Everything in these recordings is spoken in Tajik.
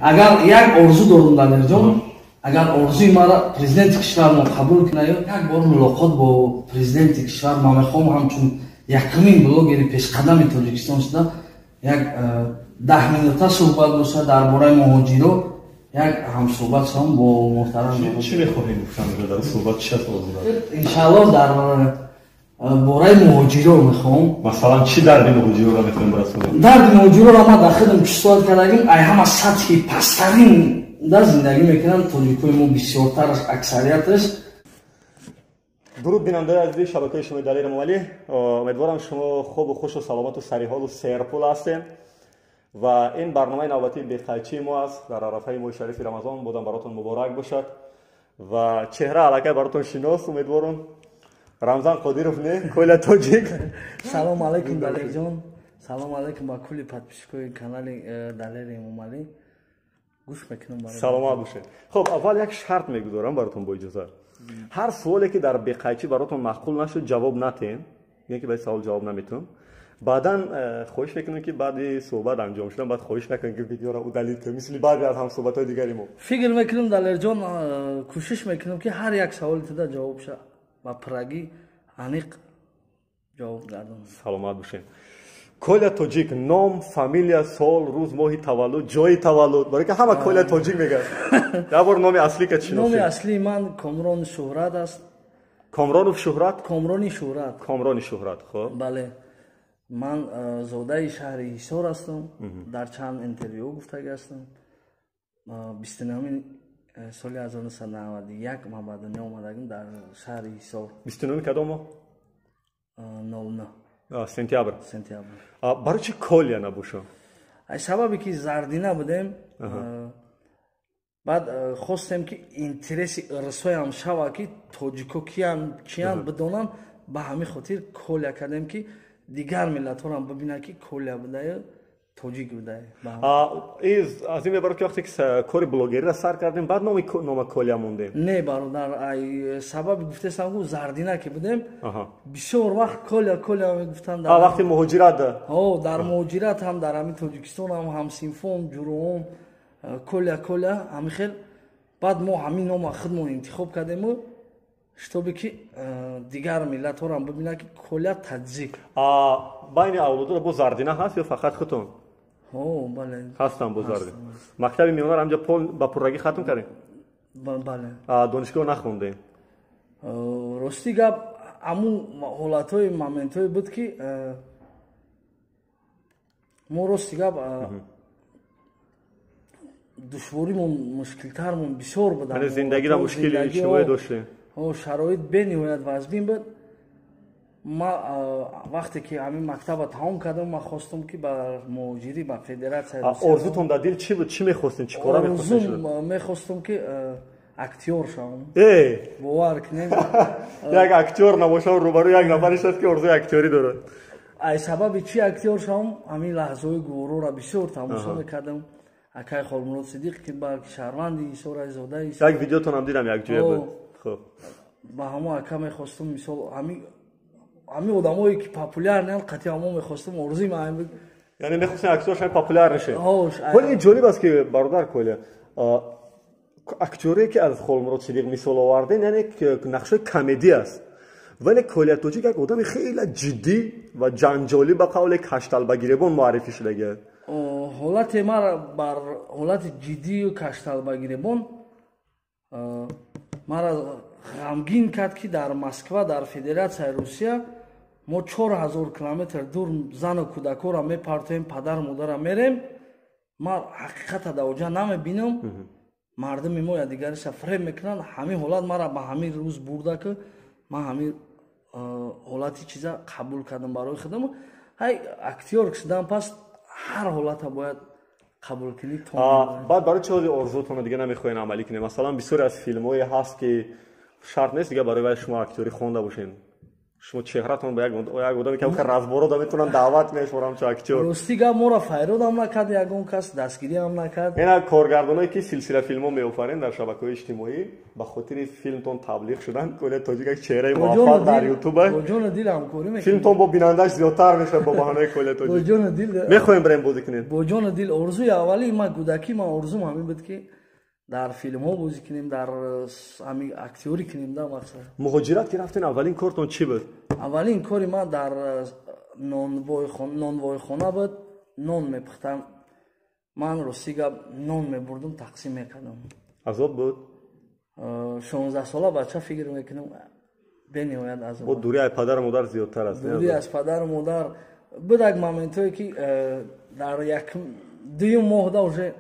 Агар як орзу дорум, Далерҷон, агар орзуи мара президенти кишвармон қабул кунаю, як бор мулоқот бо президенти кишвар ман мехоҳам, ҳамчун якумин блогери пешқадами Тоҷикистон шуда, як 10 минута суҳбат бошад дар бораи муҳоҷиро, як ҳамсуҳбат шавам бо муҳтарам. Чӣ мехоҳем гуфтан дар суҳбат? Чӣ аст орзу? Иншааллоҳ, дар бораи муҳоҷиро мехоҳам. Масалан, чӣ дарди муҳоҷироро мехоҳем барасонем? Дарди муҳоҷироро ман дар худам чувствовать кардагим. Ай ҳама сатҳи пасттарин дар зиндагӣ мекунам тоҷикои мо, бисёртараш, аксарияташ. Дуруд, бинандаи азизи шабакаи шумои Далер Эмомалӣ. Умедворам, шумо хубу хушу саломату сариҳолу серпул ҳастем ва ин барномаи навбатии беқайчии мо аст дар арафаи моҳи шарифи Рамазон. Бозам баротон муборак бошад. Ва чеҳра аллакай баротон шинос, умедворам, Рамзан Қодиров, не, Коля Тоҷик. Салом алайкум, Далерҷон, салом алайкум ба кулли подписчикои канали Далери Эмомалӣ. Гӯш мекунам. Саломат бошед. Хуб, аввал як шарт мегузорам баротон, бо иҷозат. Ҳар суоле ки дар беқайчӣ баротон маъқул нашуд, ҷавоб натем, ки ба савол ҷавоб наметун. Баъдан хоҳиш мекунем, ки баъди суҳбат анҷом шудан баъд хоҳиш накунем, ки видеоро удалить кунем, мисли баъзе аз ҳамсуҳбатҳои дигари мо. Фикр мекунам, Далерҷон, кӯшиш мекунам, ки ҳар як саволи туда ҷавоб ша ба пуррагӣ, аниқ ҷавоб гардонам. Саломат бошед. Коля Тоҷик: ном, фамилия, сол, рӯз, моҳи таваллуд, ҷои таваллуд, барои ки ҳама Коля Тоҷик мегӯяд. Як бор номи аслӣ ка чиносӣ. Номи аслии ман Комрон Шӯҳрат аст. Комронов Шӯҳрат? Комрони Шӯҳрат. Комрони Шӯҳрат, хуб. Бале, ман зодаи шаҳри Ҳисор ҳастам, дар чанд интервю гуфтагӣ ҳастам. 29-уми соли 1991 ман ба дунё омадагим дар шаҳри Ҳисор. 29-уми кадом моҳ? 09. Сентябр. Сентябр. Барои чӣ Коля набошам? Ай сабабе ки зардина будем, баъд хостем, ки интереси ирсоям шава, ки тоҷико киян, чиян, бидонанд. Ба ҳамин хотир Коля кардем, ки дигар миллатҳорам бибинанд, ки Коля будаю, тоҷик будае. Аз ин мебарад, ки вақте ки кори блогериро сар кардем, баъд нома Коля мондем? Не, бародар, ай сабаби гуфтесам, гу зардина ки будем, бисёр вақт Коля, Коля мегуфтанд. Вақти муҳоҷират? О, дар муҳоҷират ҳам, дар ҳамин Тоҷикистон ҳам, ҳамсинфон, ҷуроом Коля, Коля, ҳамин хел. Баъд мо ҳамин нома худмон интихоб кардему, чтобы ки дигар миллатҳорам бибинанд, ки Коля таҷик. Байни авлодоро бо зардина ҳаст ё фақат худтон? Бале. Ҳастам бо зардина. Мактаби миёнаро ҳамҷа ба пуррагӣ хатм кардем? Бале. Донишгоҳ нахондем? Рости гап, ҳамун ҳолатҳои, моментҳое буд, ки мо, рости гап, душворимон, мушкилтармон бисёр буд. Зиндагиро мушкили иҷтимоӣ доштем. Шароит бениҳоят вазбин буд. Ма вақте ки ҳамин мактаба тамом кардам, ман хостам, ки ба муҳоҷирӣ, ба федератсия. Орзутон дар дил чӣ буд? Чӣ мехостем, чӣ кора мехостем? Мехостам, ки актёр шавам, бовар кунем. Як актёр набошам, рӯбарӯ як нафар нишаст, ки орзуи актёрӣ дорад. Ай сабаби чӣ актёр шавам? Ҳамин лаҳзаҳои гуворора бисёр тамошо мекардам, акай Холмурод Сидиқ, ки балки шаҳрванди Ҳисораи, зодаи. Як видеотонам дидам, якҷоя буд, хуб. Ба ҳамон ака мехостам, мисол, ҳамин одамое ки популярныянд, қатъи ҳамо мехостам, орзуи ман буд. Яъне мехостем актёр шавем, популяр нашем. Вале ин ҷолиб аст, ки бародар Коля, актёре ки аз Холмурод Сидиқ мисол овардем, яъне нақшҳои комедӣ аст, вале Коля Тоҷик як одами хеле ҷиддӣ ва ҷанҷолӣ, ба қавле кашталбагиребон муаррифӣ шудагиаст. Ҳолате мара бар ҳолати ҷиддию кашталбагиребон мара ғамгин кард, ки дар Москва, дар Федератсияи Русия мо 4000 километр дур зану кӯдакҳоро мепартоем, падару модарам мерем. Ман ҳақиқата дар оҷа намебинам. Мардуми мо якдигариша фреб мекунанд. Ҳамин ҳолат мара ба ҳамин рӯз бурда, ки ман ҳамин ҳолати чиза қабул кардам барои худам. Ҳай, актёр шудан пас ҳар ҳолата бояд қабул кунӣ. Баъд барои чӣ ҳози орзуатонро дига намехоҳен амалӣ кунед? Масалан, бисёре аз филмҳое ҳаст, ки шарт нест дига барои вай шумо актёрӣ хонда бошен. Шумо чеҳратон ба як одаме ки разборода метавонанд даъват мешворам чо актёр. Рости гап, моро файродам накард, ягон кас дастгириам накард. Ина коргардоное ки силсила филмҳо меофарен дар шабакаҳои иҷтимоӣ, ба хотири филмтон таблиғ шудан, Коля Тоҷик як чеҳраи муваффақ дар ютуб. Бо ҷону дил ҳамкорӣ мекунем. Филмтон бо бинандааш зиёдтар мешавад бо баҳонаи Коля Тоҷик. Бо ҷону дил мехоҳем бирем бозӣ кунем. Бо ҷону дил. Орзуи аввалии ман, кӯдакӣ ман орзум ҳамин буд, ки дар филмҳо бозӣ кунем, дар ҳамин актёрӣ кунем да мақсад. Муҳоҷират ки рафтен, аввалин кортон чӣ буд? Аввалин кори ман дар нонвойхона буд, нон мепухтам. Ман, рости гап, нон мебурдум, тақсим мекардам. Азоб буд? 16сола бача, фикр мекунам, бениҳоят азоб. Бо дурӣ аз падару модар зиёдтар аст. Дурӣ аз падару модар буд. Як моментое ки дар як дуюм моҳда уже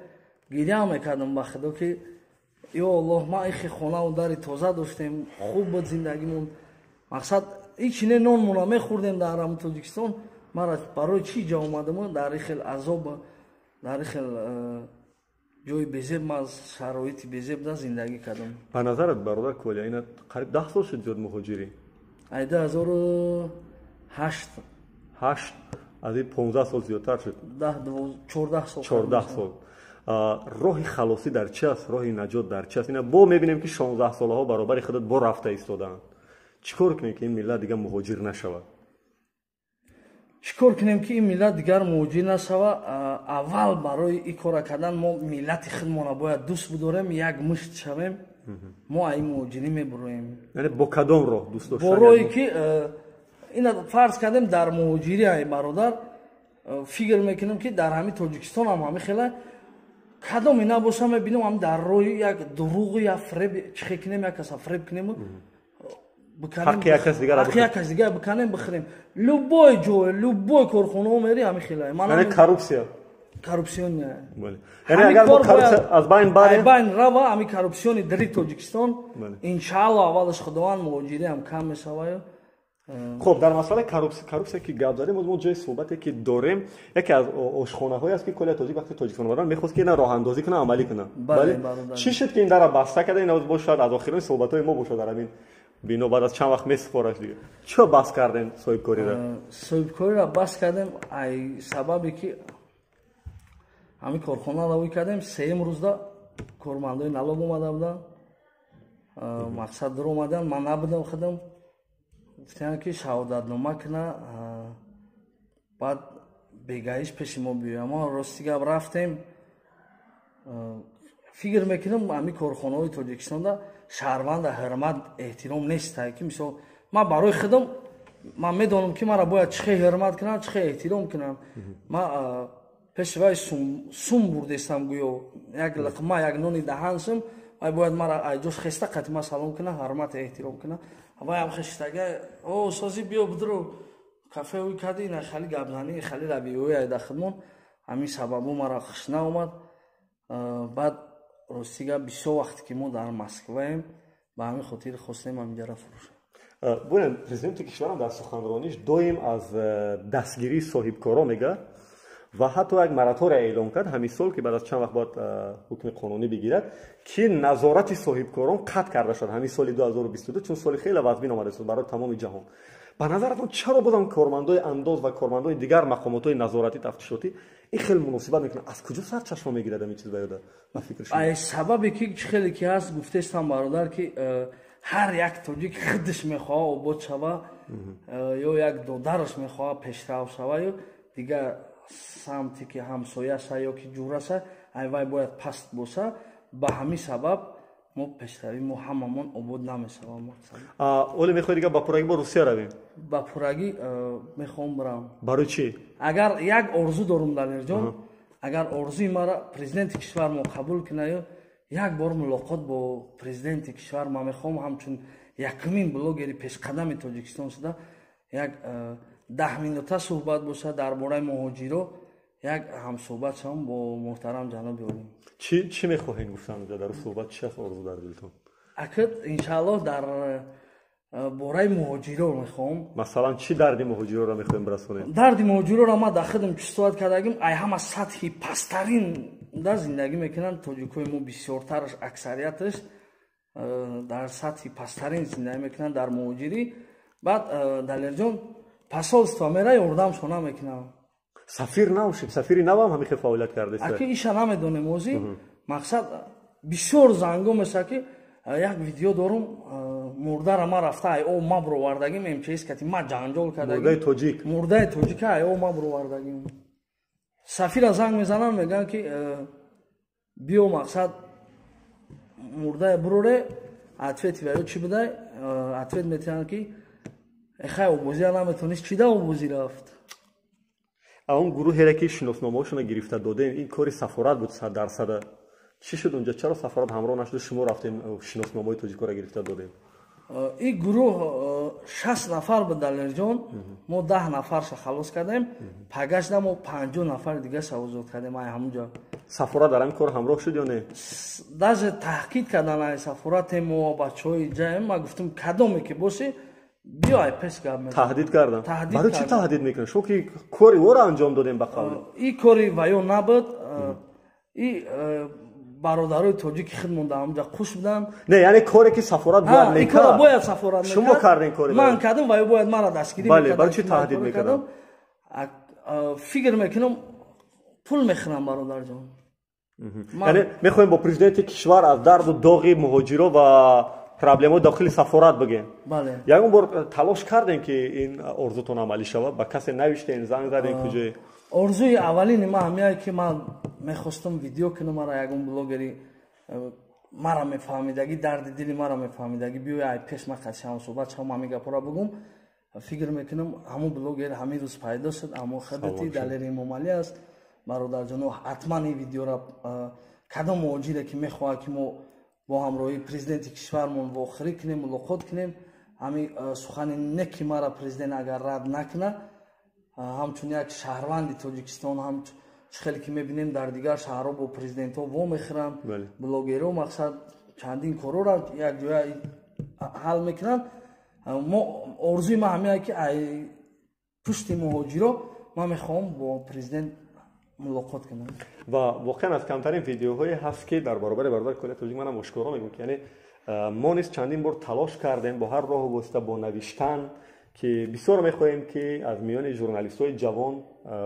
гиря мекардам ба худо, ки ё Аллоҳ, ма ихи хонаву дари тоза доштем, хуб буд зиндагимон, мақсад ҳичи не, нонмона мехӯрдем дар ҳамн Тоҷикистон. Мара барои чӣ ҷа омадам, дар и хел азоб, дар и хел ҷои безеб, ман шароити безеб да зиндагӣ кардам. Ба назарат, бародар Коля, ина қариб 10 сол шуд зиёд муҳоҷирӣ. Ай 2008. Ҳашт, аз ин 15 сол зиёдтар шуд. 10, 14 сол. 14 сол. Роҳи халосӣ дар чи аст, роҳи наҷот дар чи аст? Ина бо мебинем, ки 16солаҳо баробари худат бо рафта истодаанд. Чӣ кор кунем, ки ин миллат дигар муҳоҷир нашавад? Чӣ кор кунем, ки ин миллат дигар муҳоҷир нашавад? Аввал барои ин кора кардан мо миллати худмона бояд дӯст бидорем, як мушт шавем, мо ай муҳоҷирӣ мебуроем. Яъне бо кадом роҳ дӯст доштан? Бо роҳе ки ина фарз кардем, дар муҳоҷирӣ, ай бародар, фикр мекунем, ки дар ҳамин Тоҷикистон ҳам ҳамин хела кадоме набоша, мебинам, ҳам дар роҳи як дурӯғу як фреб чихе кунем, як каса фреб кунему ҳаққи як кас дигар ҳаққи як кас дигар биканем, бихӯрем. Любой ҷой, любой корхонао мери, ҳамин хела. Яъне коррупсия. Коррупсиония. Яъне агар мо коррупсия аз байн барем, байн рава ҳамин коррупсиони дари Тоҷикистон, иншаалло, аввалаш Худованд, муҳоҷириам кам мешаваю. Хуб, дар масъалаи коррупсия ки гап задем, мо ҷои суҳбате ки дорем, яке аз ошхонаҳое аст, ки Коля Тоҷик вақти Тоҷикистон омадан мехост, ки ина роҳандозӣ кунад, амалӣ кунад. Чӣ шуд, ки ин дара баста карда? Ин бошад аз охирони суҳбатҳои мо бошад дар ҳамин бино, баъд аз чанд вақт месупораш дига. Чиро бас кардем соҳибкориро? Соҳибкориро бас кардем ай сабабе ки ҳамин корхонаро ӯй кардем, сеюм рӯзда кормандои налог омада буданд, мақсад дур омаданд, ман набудам худам. Гуфтанд, ки шаҳодатнома куна, баъд бегаиш пеши мо биёя. Мо, рости гап, рафтем. Фикр мекунам, ҳамин корхонаҳои Тоҷикистонда шаҳрванда ҳурмат, эҳтиром нест. Ки мисол, ман барои худам, ман медонам, ки маро бояд чӣ хел ҳурмат кунам, чӣ хел эҳтиром кунам. Ман пеши вай сум бурдестам, гӯё як лиқма, як нони даҳансум, вай бояд мара айҷош хеста қати ма салом куна, ҳурмат, эҳтиром куна. Вай ҳам хештага: «О, сози, биё, бидро кафе ӯй кади». На хали гапзанӣ, хали равиёи айда худмон. Ҳамин сабабо мара хуш наомад. Баъд, рости гап, бисёр вақте ки мо дар Москваем, ба ҳамин хотир хостем ҳаминҷара фурӯшем. Бубинед, президенти кишварам дар суханрониш доим аз дастгирии соҳибкоро мегӯяд ва ҳатто як моратория эълон кард ҳамин сол, ки баъд аз чанд вақт бояд ҳукми қонунӣ бигирад, ки назорати соҳибкорон қатъ карда шуд ҳамин соли 2022, чун соли хеле вазмин омадааст барои тамоми ҷаҳон. Ба назаратон, чаро бозам кормандои андоз ва кормандои дигар мақомотҳои назоратӣ, тафтишотӣ ин хел муносибат мекунанд? Аз куҷо сарчашма мегирад ҳамин чиз ба ёда, ба фикри шумо? Ай сабабе ки чӣ хеле ки ҳаст, гуфтестам, бародар, ки ҳар як тоҷик худаш мехоҳад обод шава ё як додараш мехоҳад пешрав шава, ё дигар самте ки ҳамсояша ё ки ҷураша, ай вай бояд паст боша. Ба ҳамин сабаб мо пешравӣ, мо ҳамамон обод намешавам. Оле мехоҳӣ дигар ба пуррагӣ бо Русия равем? Ба пуррагӣ мехоҳам бирам. Барои чӣ? Агар як орзу дорум, Далерҷон, агар орзуи мара президенти кишвар мо қабул кунаю, як бор мулоқот бо президенти кишвар ман мехоҳам, ҳамчун якумин блогери пешқадами Тоҷикистон шуда, як 10 минута суҳбат бошад дар бораи муҳоҷиро, як ҳамсуҳбат шавам бо муҳтарам ҷаноби олӣ. Чӣ мехоҳем гуфтан дар суҳбат? Чи аст орзу дар дилтон? Акид, иншааллоҳ, дар бораи муҳоҷиро мехоҳам. Масалан, чӣ дарди муҳоҷироро мехоҳем бирасонем? Дарди муҳоҷироро ман дар худам чувствовать кардагим. Ай ҳама сатҳи пасттарин да зиндагӣ мекунанд тоҷикои мо, бисёртараш, аксарияташ дар сатҳи пасттарин зиндагӣ мекунанд дар муҳоҷирӣ. Баъд Далерҷон, посольство мера, ёрдамшон намекунам. Сафир нав шуд, сафири навам ҳамин хел фаъолият кардааст. Аки иша намедонем озӣ. Мақсад, бисёр занго меша, ки як видео дорум, мурдара ма рафта ай об ма бировардагим, МЧС кати ма ҷанҷол кардагим. Мурдаи тоҷик. Мурдаи тоҷика ай об ма бировардагим. Сафира занг мезананд, мегӯянд, ки биё, мақсад, мурдае бироре. Ответи ва ё чӣ будай? Ответ метиҳанд, ки эхай, обозия наметонист, чӣ да обозӣ рафт? Он гурӯҳере, ки шиносномаҳошонро гирифта додем, ин кори сафорат буд саддарсада. Чӣ шуд унҷа? Чаро сафорат ҳамроҳ нашуд, шумо рафтем, шиносномаҳои тоҷикоро гирифта додем? Ин гурӯҳ 60 нафар буд, Далерҷон. Мо 10 нафарша халос кардем. Пагашда мо 50 нафари дигаша озод кардем ай ҳамунҷа. Сафорат дар ҳамин кор ҳамроҳ шуд ё не? Даже таҳқиқ кардан ай сафорате, мо бачаҳои ҷаем. Ма гуфтем, кадоме ки бошӣ, биё, ай пеш гап мезанем. Таҳдид кардам? Барои чӣ таҳдид мекунад? Шумо ки кори ӯро анҷом додем, ба қавли. Ин кори ваё набуд, и бародарои тоҷики худмон дар ҳамҷа қуш буданд. Не, яъне коре ки сафорат бояд мекард, бояд сафорат. Шумо кардем кори. Ман кардам, ва ё бояд мара дастгирӣ. Бале, барои чӣ таҳдид мекардам? Фикр мекунам, пул мехӯрам, бародарҷон. Яъне мехоҳем бо президенти кишвар аз дарду доғи муҳоҷиро ва проблемаҳои дохили сафорат бигем? Бале. Ягон бор талош кардем, ки ин орзутон амалӣ шавад? Ба касе навиштем, занг задем, куҷое? Орзуи аввалини ман ҳамяе, ки ман мехостам видео кунам, мара ягон блогери мара мефаҳмидагӣ, дарди дили мара мефаҳмидагӣ биёя, ай пеш ма қаси ҳамсӯҳбат шавам, ҳамин гапҳоро бугум. Фикр мекунам, ҳамон блогер ҳамин рӯз пайдо шуд, аммо хадати Далери Эмомалӣ аст. Бародарҷоно, ҳатман ин видеора кадом муҳоҷире, ки мехоҳад, ки мо бо ҳамроҳии президенти кишвармон вохӯрӣ кунем, мулоқот кунем, ҳамин сухани неки мара президент агар рад накунад, ҳамчун як шаҳрванди Тоҷикистон, ҳам чӣ хеле ки мебинем, дар дигар шаҳрҳо бо президентҳо вомехӯранд блогерҳо, мақсад, чандин корҳоро якҷоя ҳал мекунанд. Мо орзуи ман ҳамин, ки ай пушти муҳоҷиро ман мехоҳам бо президент мулоқот кунам. Ва воқеан аз камтарин видеоҳое ҳаст, ки дар баробари бародари кулли тоҷик манам ошкоро мегӯям, ки яъне мо низ чандин бор талош кардем бо ҳар роҳу восита, бо навиштан, ки бисёр мехоҳем, ки аз миёни журналистҳои ҷавон,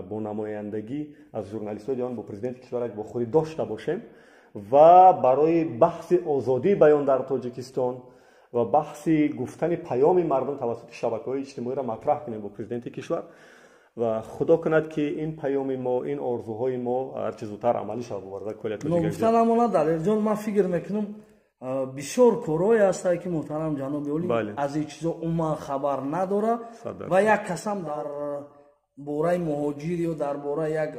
бо намояндагӣ аз журналистҳои ҷавон бо президенти кишвар як вохӯрӣ дошта бошем ва барои баҳси озодии баён дар Тоҷикистон ва баҳси гуфтани паёми мардум тавассути шабакаҳои иҷтимоиро матраҳ кунем бо президенти кишвар. Ва худо кунад, ки ин паёми мо, ин орзуҳои мо ҳарчи зудтар амалӣ шавад, боварда кулли тоҷик. Ногуфта намонад, Далерҷон, ман фикр мекунам, бисёр корҳое ҳастанд, ки муҳтарам ҷаноби олӣ аз ин чизо умуман хабар надорад ва як касам дар бораи муҳоҷир ё дар бораи як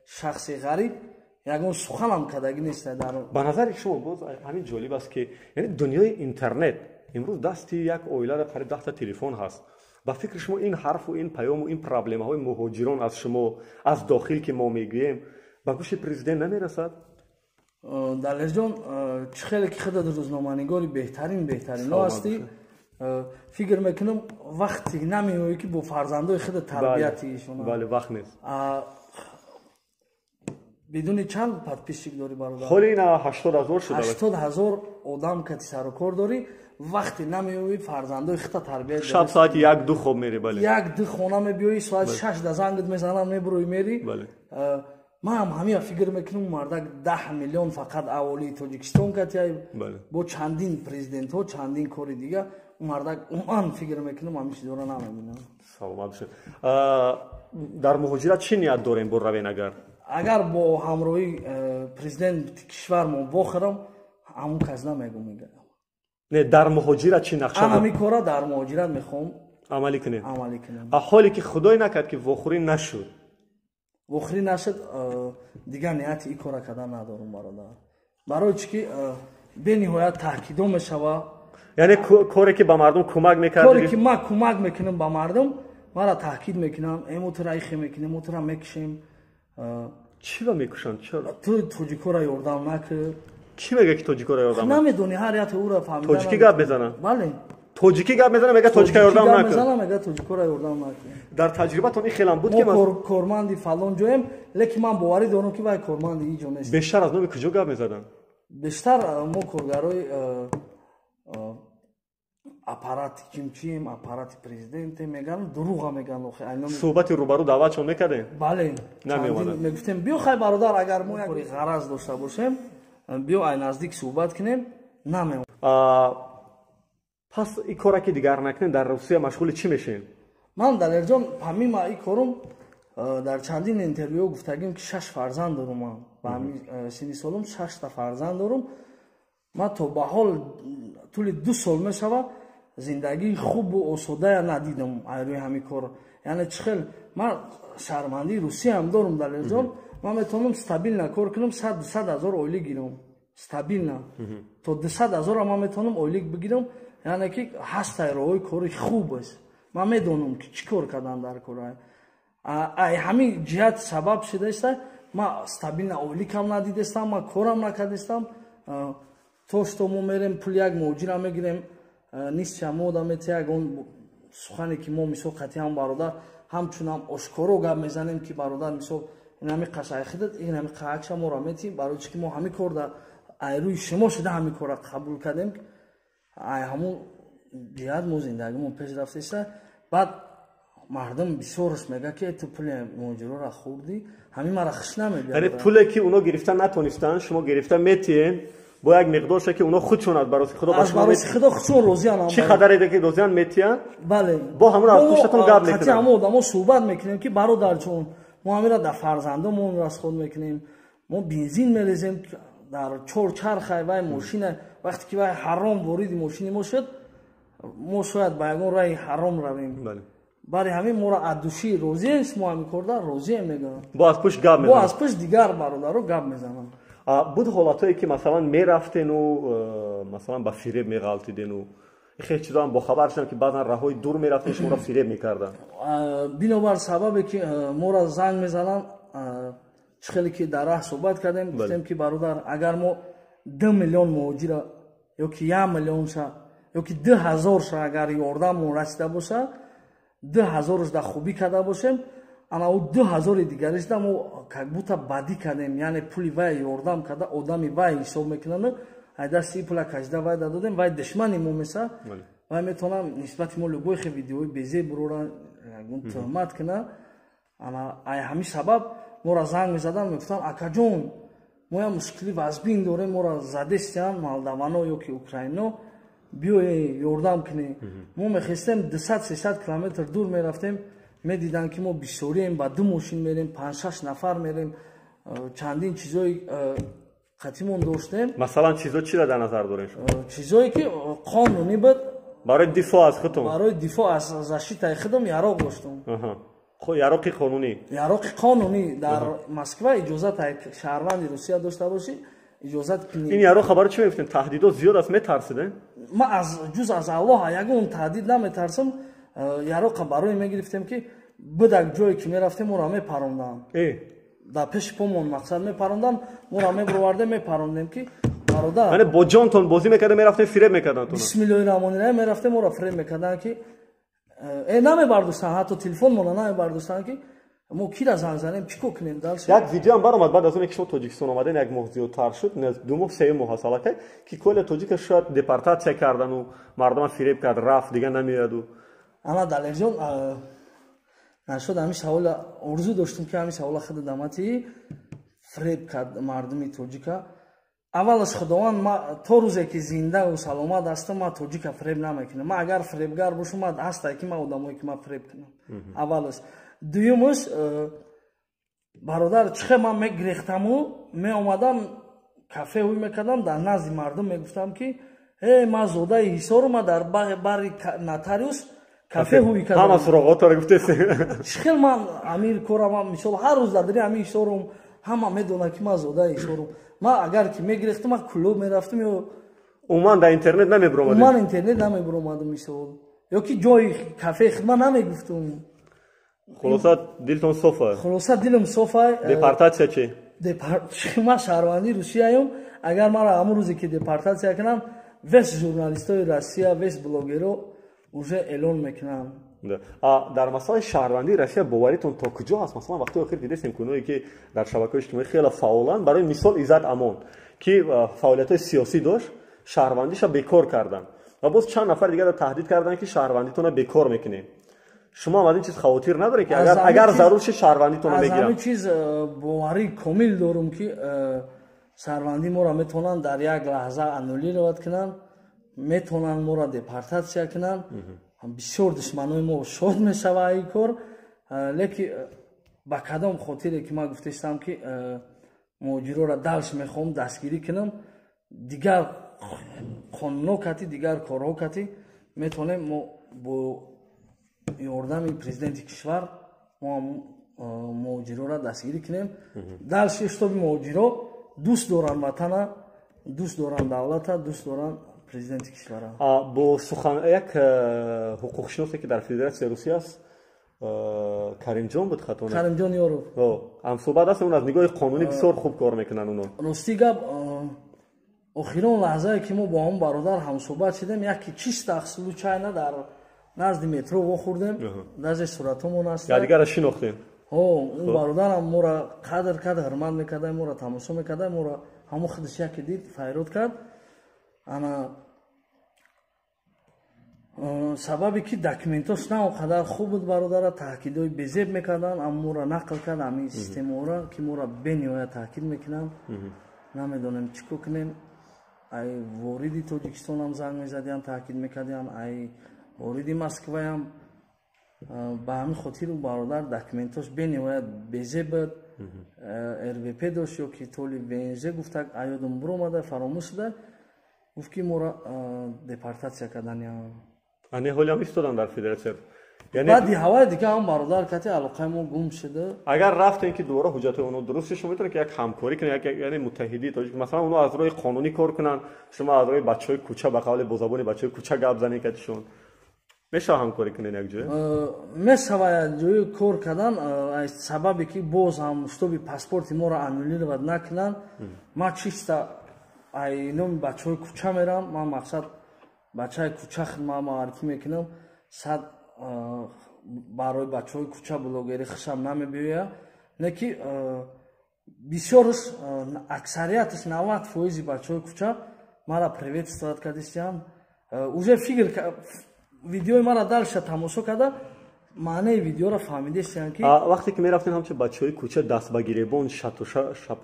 шахси ғариб ягон суханам кардагӣ нест дар. Ба назари шумо, боз ҳамин ҷолиб аст, ки яъне дунёи интернет имрӯз дасти як оилада қариб 10та телефон ҳаст. Ба фикри шумо, ин ҳарфу ин паёму ин проблемаҳои муҳоҷирон аз шумо, аз дохил, ки мо мегӯем, ба гӯши президент намерасад? Далерҷон, чӣ хеле ки худат рӯзноманигори беҳтарин беҳтарино ҳастӣ, фикр мекунам, вақте намеоӣ, ки бо фарзандои худат тарбияти ишона. Бале, вақт нест. Бидуни чанд подписчик дорӣ, бародар? Ҳоли ина 80 000 шуда. 80 000 одам кати сарукор дорӣ, вақте намеоӣ, фарзандои худта тарбият. Шаб соати 1-2 хоб мерӣ, бале. 1-2 хона мебиёӣ, соати 6 да зангат мезанам, мебуроӣ, мерӣ. Ман ҳам ҳамин фикр мекунам, мардак 10 миллион фақат аҳолии Тоҷикистон катия, бо чандин президентҳо, чандин кори дига, мардак умуман, фикр мекунам, ҳамин чизҳоро намебинам. Саломат бошед. Дар муҳоҷират чӣ ният дорем, бо равен агар? Агар бо ҳамроҳии президенти кишвармон вохӯрам, ҳамун кас намегум, мегӯям. Не, дар муҳоҷират чӣ нақша? Ҳамин кора дар муҳоҷират мехоҳам. Амалӣ кунем. Амалӣ кунем. Ҳоле ки худое накард, ки вохӯрӣ нашуд? Вохӯрӣ нашуд, дигар нияти ин кора кардан надорум, бародар. Барои чӣ ки бениҳоят таҳкидо мешава. Яъне коре ки ба мардум кӯмак мекард. Коре ки ман кӯмак мекунам ба мардум, мара таҳкид мекунам: мо тура ихе мекунем, мо тура мекушем. Чӣ ба мекушанд? Чаро? Ту тоҷикоро ёрдам накар. Чӣ мега, ки тоҷикоро ёрдам? Намедонӣ, ҳар яте ӯро фаҳмида. Тоҷикӣ гап мезанам? Бале. Тоҷикӣ гап мезанам, мега тоҷика ёрдам накун. Мезанам, мега тоҷикоро ёрдам накун. Дар таҷрибатон ин хелам буд, ки мо корманди фалон ҷоем, лекин ман боварӣ дорам, ки вай корманди ин ҷо нест. Бештар аз номи куҷо гап мезаданд? Бештар мо коргарои аппарати кимчием, аппарати президенте меган, дурӯға меган. Охи суҳбати рӯбарӯ даъватшон мекардем? Бале, мегуфтем, биё хай бародар, агар мо як ғараз дошта бошем, биё ай наздик суҳбат кунем, намеомад. Пас ин кора ки дигар накунем, дар Русия машғули чӣ мешем? Ман, Далерҷон, помимо ин корум дар чандин интервю гуфтагим, ки шаш фарзанд дорум. Ман ба ҳамин синни солум шашта фарзанд дорум. Ман то ба ҳол тӯли 2 сол мешавад, зиндагии хубу осодая надидам айрӯи ҳамин кор. Яъне чӣ хел, ман шаҳрвандии Русияам дорум, Далерҷон, ман метавонам стабильно кор кунам, 100-200 ҳазор ойлик гирам стабильно, то 200 ҳазора ман метавонам ойлик бигирам. Яъне ки ҳастай роҳои кори хуб аст, ман медонам, ки чӣ кор кардан дар кора. Ай ҳамин ҷиҳат сабаб шудааста, ман стабильно ойликам надидестам, ман корам накардестам. То что мо мерем, пули як муҳоҷира мегирем, нисфи мо одам метия. Ягон сухане ки мо, мисол, қатъиан бародар, ҳамчунам ошкоро гап мезанем, ки бародар, мисол, инами қашайхидат, инами қаакша моро метӣ, барои чи ки мо ҳамин кор да айрӯи шумо шуда ҳамин корра қабул кардем. Ай ҳамун ҷиҳат мо зиндагимон пеш рафтеста. Баъд мардум бисёрш мега, ки ту пули муҳоҷирора хӯрдӣ. Ҳамин мара хуш намебиёд. Яъне пуле ки уно гирифта натонистанд, шумо гирифта метиҳен, бо як миқдорше ки уно худшон аз бароси худо аз бароси худо худшон розиан. Чӣ қадаре ки розиан метиҳанд. Бале. Бо ҳамон аз пуштатон гап мекунанд. Ҳамон одамо суҳбат мекунем, ки бародарҷон, мо ҳамира дар фарзандомон расход мекунем, мо бензин мерезем дар чор чархай вай мошина. Вақте ки вай ҳаром вориди мошини мо шуд, мо шояд ба ягон раи ҳаром равем. Барои ҳамин моро аз души розием, шумо ҳамин корда розием, мегӯям. Бо аз пушт гап. Бо аз пушт дигар бародаро гап мезанам. Буд ҳолатҳое, ки масалан мерафтену масалан ба фиреб меғалтидену хеле чизоам бохабар шудам, ки баъзан раҳои дур мерафтен, шуморо фиреб мекарданд? Бинобар сабабе ки моро занг мезананд, чӣ хеле ки дар раҳ суҳбат кардем, гуфтем, ки бародар, агар мо 2 миллион муҳоҷира ё ки 1 миллионша ё ки 2000ша агар ёрдамон расида боша, 2000ш да хубӣ карда бошем, ана ӯ 2000-и дигаришда мо как будто бадӣ кардем. Яъне пули вай ёрдам карда, одами вай ҳисоб мекунанд, ай дасти пула кашида вай дадодем, вай душмани мо меса, вай метавонам нисбати мо любой хе видеои безе бурора, ягон туҳмат куна. Ана ай ҳамин сабаб моро занг мезаданд, мегуфтанд: «Акаҷон, мо як мушкили вазбин дорем, моро задестиям молдавано ё ки украино, биёе ёрдам кунӣ». Мо мехестем, 200-300 километр дур мерафтем. Медиданд, ки мо бисёрием, ба ду мошин мерем, панҷ-шаш нафар мерем, чандин чизои қатимон доштем. Масалан, чизо чиро дар назар дорем? Чизое ки қонунӣ буд. Барои дифоъ аз худтон. Барои дифоъ аз защитаи худам яроқ доштум. Яроқи қонунӣ. Яроқи қонунӣ. Дар Москва иҷозат шаҳрванди Русия дошта бошӣ, иҷозат. Ин яроқ хабаро чӣ мегуфтем? Таҳдидот зиёд аст, метарсидем? Ман аз ҷуз аз Аллоҳ ягон таҳдид наметарсам. Яроқа барои мегирифтем, ки бидак ҷое ки мерафтем, моро мепаронданд дар пеши помон, мақсад мепаронданд, моро мебировардем, мепарондем, ки бародар. Яъне бо ҷонтон бозӣ мекардем, мерафтем, фиреб мекарданд? Бисмиллоҳи раҳмони раҳим, мерафтем, моро фиреб мекарданд, ки намебардоштанд, ҳатто телефонмонро намебардоштанд, ки мо кира занг занем, чӣ кор кунем дальше. Як видеоам баромад баъд аз оне ки шумо Тоҷикистон омаден, як моҳ зиёдтар шуд, 2 моҳ, 3 моҳ аст аллакай, ки коля тоҷика шояд депортатсия кардану мардума фиреб кард, рафт, дигар намеояду. Ана, Далерҷон, нашуд, ҳамин савола орзу доштем, ки ҳамин савола худ дамати. Фиреб кард мардуми тоҷика. Аввалаш, Худованд, ма то рӯзе ки зиндаву саломат ҳастам, ман тоҷика фиреб намекунам. Ман агар фиребгар бошам, ман ҳастае ки ман одамое ки ман фиреб кунам. Аввалаш. Дуюмаш, бародар, чӣ хел ман мегирехтаму меомадам, кафе ҳуй мекардам, дар назди мардум мегуфтам, ки э, ман зодаи Ҳисору, ман дар бари нотариус кафе ҳуй кардам. Ҳама суроғотро гуфтеси. Чӣ хел ман амир корам, мисол, ҳар рӯз дар дари ҳамин Ҳисорум, ҳама медонад, ки ман зодаи Ҳисорум. Ман агар ки мегирехтам, ман клуб мерафтам ё Умуман дар интернет намебиромадем. Умуман интернет намебиромадам, мисол, ё ки ҷои кафеи хидмат намегуфтум. Хулоса, дилтон софа. Хулоса, дилам софа. Депортатсия чӣ? Ман шаҳрвандии Русияюм. Агар маро ҳамон рӯзе ки депортатсия кунам, весь журналистои Россия, весь блогеро уже эълон мекунам. Дар масъалаи шаҳрвандии Россия боваритон то куҷо ҳаст? Масалан, вақти охир дидестем, куное ки дар шабакаҳои иҷтимоӣ хеле фаъоланд, барои мисол Иззат Амон, ки фаъолиятҳои сиёсӣ дошт, шаҳрвандиша бекор карданд. Ва боз чанд нафар дигарро таҳдид карданд, ки шаҳрвандитонро бекор мекунем. Шумо ҳам аз ин чиз хавотир надоред, ки агар зарур шид, шаҳрвандитонро мегиранд? Аз ҳамин чиз боварӣ комил дорум, ки шаҳрвандии моро метавонанд дар як лаҳза аннулировать кунанд, метавонанд моро депортатсия кунанд. Бисёр душманои мо шод мешавад ин кор, лекин ба кадом хотире ки ман гуфтаистам, ки муҳоҷироро дальше мехоҳам дастгирӣ кунам, дигар қонунҳо кати, дигар корҳо кати метавонем мо бо ёрдами президенти кишвар мо муҳоҷироро дастгирӣ кунем. Дальше, чтобы муҳоҷиро дӯст доранд ватана, дӯст доранд давлата, дӯст доранд президенти кишвара. Бо сухан як ҳуқуқшиносе, ки дар Федератсияи Русия аст, Каримҷон буд, хато? Каримҷон Ёров. Ҳамсӯҳбат ҳастем. Он аз нигоҳи қонунӣ бисёр хуб кор мекунанд оно. Рости гап, охирон лаҳзае ки мо бо ҳамон бародар ҳамсӯҳбат шудем, яке чисто случайно дар назди метро вохӯрдем, даже суратҳомон аст. Якдигарро шинохтем. Он бародарам моро қадр кард, ҳурмат мекарда, моро тамошо мекарда, моро ҳамон худаш яке дид, файрод кард. Ана сабабе ки документош на он қадар хуб буд, бародара таҳкидҳои безеб мекарданд, аммо моро нақл кард ҳамин системаҳоро, ки моро бениҳоят таҳкид мекунанд. Намедонем, чӣ кор кунем. Ай вориди Тоҷикистонам занг мезадиям, таҳкид мекардиям, ай вориди Москваям. Ба ҳамин хотир бародар документош бениҳоят безеб буд, РВП дошт ё ки то ли ВНЖ гуфта, аёдум буромада, фаромӯш шуда. Гуфт, ки моро депортатсия карданиям. Ане ҳолиам истодан дар федератсия? Баъди ҳаваи дига ҳам бародар кати алоқаи мо гум шуда. Агар рафтем, ки дубора ҳуҷҷатҳои онҳо дуруст шуд, шумо метавонед, ки як ҳамкорӣ кунед, яъне муттаҳидии тоҷик, масалан, онҳо аз роҳи қонунӣ кор кунанд, шумо аз роҳи бачаҳои кӯча, ба қавли бо забони бачаҳои кӯча гап занед катишон. Мешава ҳамкорӣ кунед якҷоя? Мешава якҷоя кор кардан, сабабе ки боз ҳам чтобы паспорти моро аннулировать накунанд, ман чисто ай номи бачаҳои кӯча мерам. Ман мақсад бачаи кӯча хидмат муаррифӣ мекунам. Сад барои бачаҳои кӯча блогерӣ хушам намебиёяд, не ки бисёрш, аксарияташ, 90 фоизи бачаҳои кӯча мара приветствовать кардистиям. Уже фикр видеои мара дальше тамошо карда, маънаи видеоро фаҳмидестиям, ки Вақте ки мерафтем, ҳамчун бачаҳои кӯча даст ба гиребон, шапу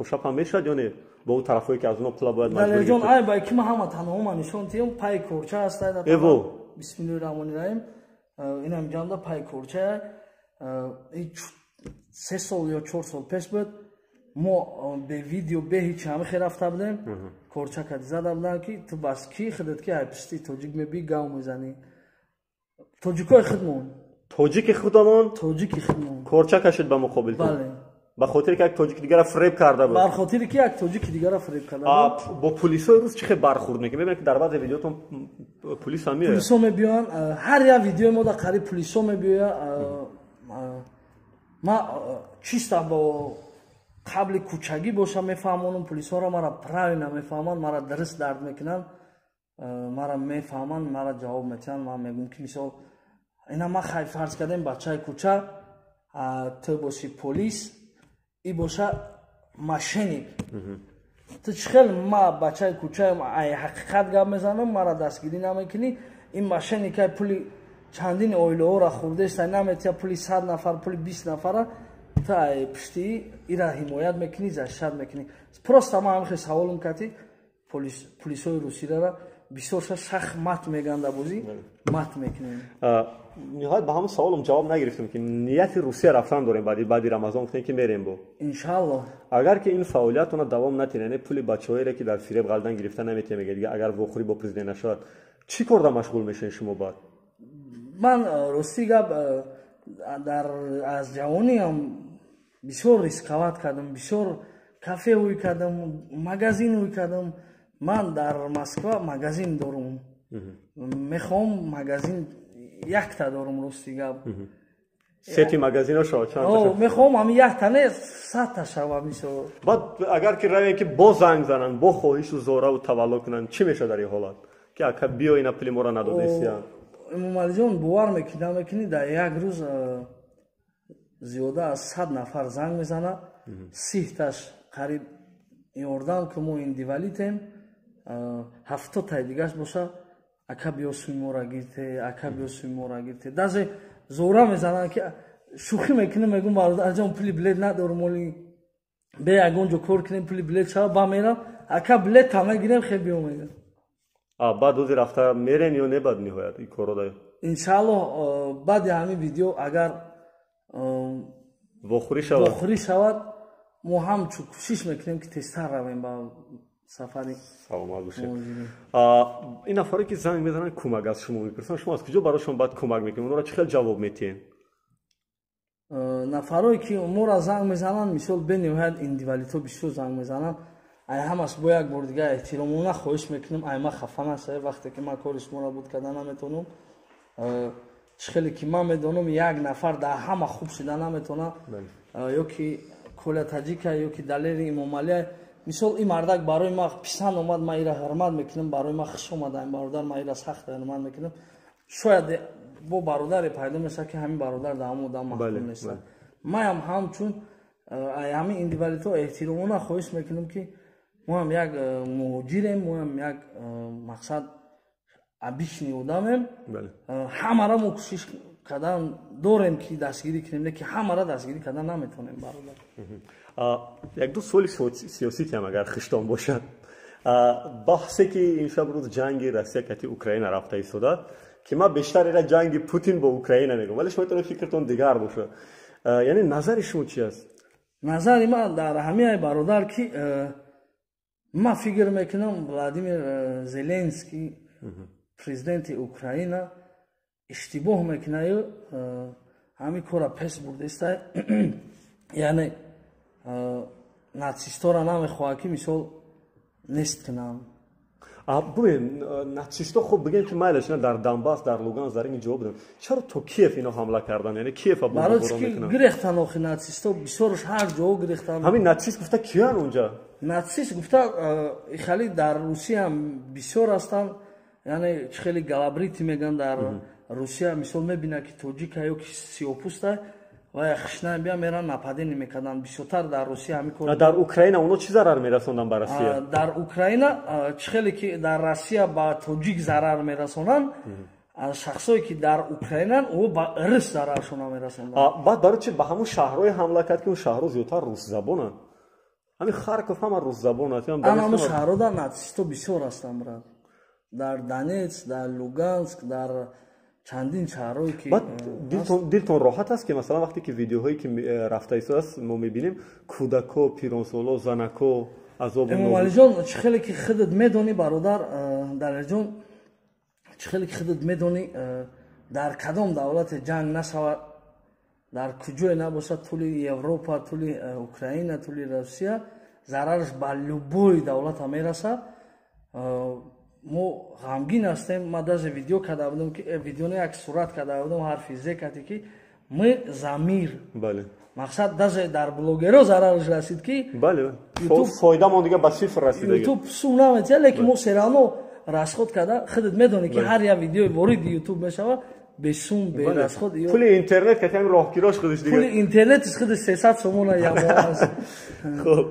шап ҳам мешавад ё не, бо он тарафҳое, ки аз онҳо пула бояд? Далерҷон, ай бай ки ман ҳама танҳома нишон тиём, пай корча ҳаста. Эво. Бисмиллоҳи раҳмони раҳим. Инам ҷамда пай корча. 3 сол ё 4 сол пеш буд, мо бе видео, бе ҳеч ҳамихе рафта будем. Корча кади зада будам, ки ту бас ки худат ки ай пишти тоҷик мебӣ, гав мезанӣ, тоҷикои худмон. Тоҷики худамон. Тоҷики худмон. Корча кашид ба муқобил. Бале. Ба хотире ки як тоҷики дигара фиреб карда буд. Бар хотире ки як тоҷики дигара фиреб карда буд. Бо пулисои рус чӣ хел бархӯрд мекунед? Мебинам, ки дар баъзе видеотон пулис ҳам меояд. Пулисо мебиёянд, ҳар як видеои мо дар қариб пулисо мебиёяд. Ма чисто бо қабли кӯчагӣ боша мефаҳмонам пулисоро, мара правильно мефаҳманд, мара дуруст дард мекунанд, мара мефаҳманд, мара ҷавоб метиҳанд. Ман мегӯям, ки мисол ина ма хай фарз кардем бачаи кӯча, ту боши полис, и боша мошенник, ту чӣ хел ма бачаи кӯчаам, ай ҳақиқат гап мезанам, мара дастгирӣ намекунӣ, ин мошенникай пули чандин оилаҳоро хӯрдеста, наметия пули 100 нафар, пули 20 нафара, ту ай пуштии ира ҳимоят мекунӣ, защищать мекунӣ? Просто ман ҳамихе саволум кати пулисои русирара бисёрша шах мат меганда, бозӣ мат мекунем. Ниҳоят ба ҳамон саволам ҷавоб нагирифтем, ки нияти Русия рафтан дорем. Баъди Рамазон гуфтем, ки мерем бо. Иншаалло. Агар ки ин фаъолиятона давом натиҳед, яъне пули бачаҳоере, ки дар фиреб ғалдан гирифта наметиҳем, мегӯяд, дига агар вохӯрӣ бо президент нашавад, чӣ корда машғул мешавед шумо баъд? Ман, рости гап, дар аз ҷавониам бисёр рисковать кардам, бисёр кафе ҳуй кардам, магазин ҳуй кардам. Ман дар Москва магазин дорум, мехоҳам магазин якта дорум, рости гап. Сети магазино шава? Мехоҳам ҳами якта не, 100-та шава мисол. Баъд агар ки равем, ки бо занг зананд, бо хоҳишу зораву тавалло кунанд, чӣ мешавад дар ин ҳолат, ки ака, биё, ина пули моро надодесия? Эмомалиҷон, бовар мекунӣ, намекунӣ, дар як рӯз зиёда аз 100 нафар занг мезанад. 30-таш қариб ёрдам, ки мо инвалидем, 70-таи дигаш боша. Ака, биё, суми моро гирте, ака, биё, суми моро гирте. Даже зора мезананд, ки шӯхӣ мекунем, мегӯм: «Бародарҷон, пули билет надорум, оли бе ягон ҷо кор кунем, пули билет шава, ба мерам, ака, билет та мегирем, хе биё», мегӯм. Баъд ози рафта мерен ё не, баъд ниҳоят ин корро да? Иншааллоҳ, баъди ҳамин видео агар вохӯрӣ шавад, вохӯрӣ шавад, мо ҳамчун кӯшиш мекунем, ки тезтар равем ба сафари. Саломат бошед. Ин нафаре, ки занг мезананд, кӯмак аз шумо мепурсанд, шумо аз куҷо барошон баъд кӯмак мекунед? Онро чӣ хел ҷавоб метиҳед? Нафарое, ки моро занг мезананд, мисол, бениҳоят индивалидҳо бисёр занг мезананд. Ай ҳамаш бо як бор дига эҳтиромона хоҳиш мекунем, ай ма хафа нашавед, вақте ки ман кори шуморо буд карда наметавонам. Чӣ хеле ки ман медонам, як нафар дар ҳама хуб шида наметавонад, ё ки Коля Таҷика, ё ки Далери Имомалия. Мисол, ин мардак барои ма писанд омад, ман ира ҳурмат мекунам, барои ма хуш омада ин бародар, ман ира сахт ҳурмат мекунам. Шояд бо бародаре пайдо мешавад, ки ҳамин бародар дар ҳамон одам маҳкум нест. Маям ҳамчун ҳамин индивалидҳо эҳтиромона хоҳиш мекунам, ки моам як муҳоҷирем, моам як мақсад обычный одамем. Ҳамара мо кӯшиш кардан дорем, ки дастгирӣ кунем, лекин ҳамара дастгирӣ кардан наметавонем, бародар. Як-ду суоли сиёситиам, агар хиштон бошад. Баҳсе, ки ин шаб рӯз ҷанги Россия кати Украина рафта истода, ки ман бештар ира ҷанги Путин бо Украина мегӯям, вале шумо метавонед фикртон дигар бошад. Яъне назари шумо чи аст? Назари ман дар ҳамин, бародар, ки ман фикр мекунам, Владимир Зеленский, президенти Украина, иштибоҳ мекунаю ҳамин кора пеш бурдеста. Яъне нацистора намехоҳад, ки мисол нест кунанд. Бубин, нацисто, хуб, бигем, ки майлаш дар Донбасс, дар Луганск, дар ин ҷо буданд, чаро то Киев ино ҳамла кардан? Яъне Киев барои ки гирехтан охи. Нацисто бисёрш ҳар ҷо гирехтан. Ҳамин нацист гуфта киян унҷа? Нацист гуфта хали дар Русия бисёр ҳастанд, яъне чӣ хеле голобритый меган дар Русия. Мисол, мебинад, ки тоҷика ё ки сиёпӯста ва хишна бия, меран, нападение мекарданд бисёртар дар Русия ҳамин кор. Дар Украина оно чӣ зарар мерасонданд ба Россия? Дар Украина, чӣ хеле ки дар Россия ба тоҷик зарар мерасонанд, шахсое, ки дар Украинан, о ба рус зараршона мерасонданд. Баъд барои чи ба ҳамун шаҳрҳое ҳамла кард, ки он шаҳрҳо зиёдтар русзабонанд? Ҳамин Харков ҳама русзабон аст. Ҳамун шаҳрҳо нацисто бисёр ҳастанд, брат, дар Донецк, дар Луганск, дар чандин шаҳрҳое ки. Баъд дилтон роҳат аст, ки масалан вақте ки видеоҳое, ки рафта истодааст, мо мебинем, кӯдако, пиронсоло, занако азоб? Эмомалиҷон, чӣ хеле ки худат медонӣ, бародар Далерҷон, чӣ хеле ки худат медонӣ, дар кадом давлате ҷанг нашавад, дар куҷое набошад, тӯли Европа, тӯли Украина, тӯли Россия, зарараш ба любой давлата мерасад. Мо ғамгин ҳастем. Ман даже видео карда будам, ки видео не, як сурат карда будам, ҳарфи зе кати, ки мы за мир. Мақсад, даже дар блогеро зарараш расид, ки Бале, фоидамон дига ба сифр расид. Ютуб сум наметиҳад, лекин мо всё равно расход карда, худат медонӣ, ки ҳар як видеои вориди Ютуб мешавад, бесум, берасход. Пули интернет кати ҳамин роҳкирош худаш дига, пули интернетиш худаш 300 сомона ямоҳ аст. Хуб,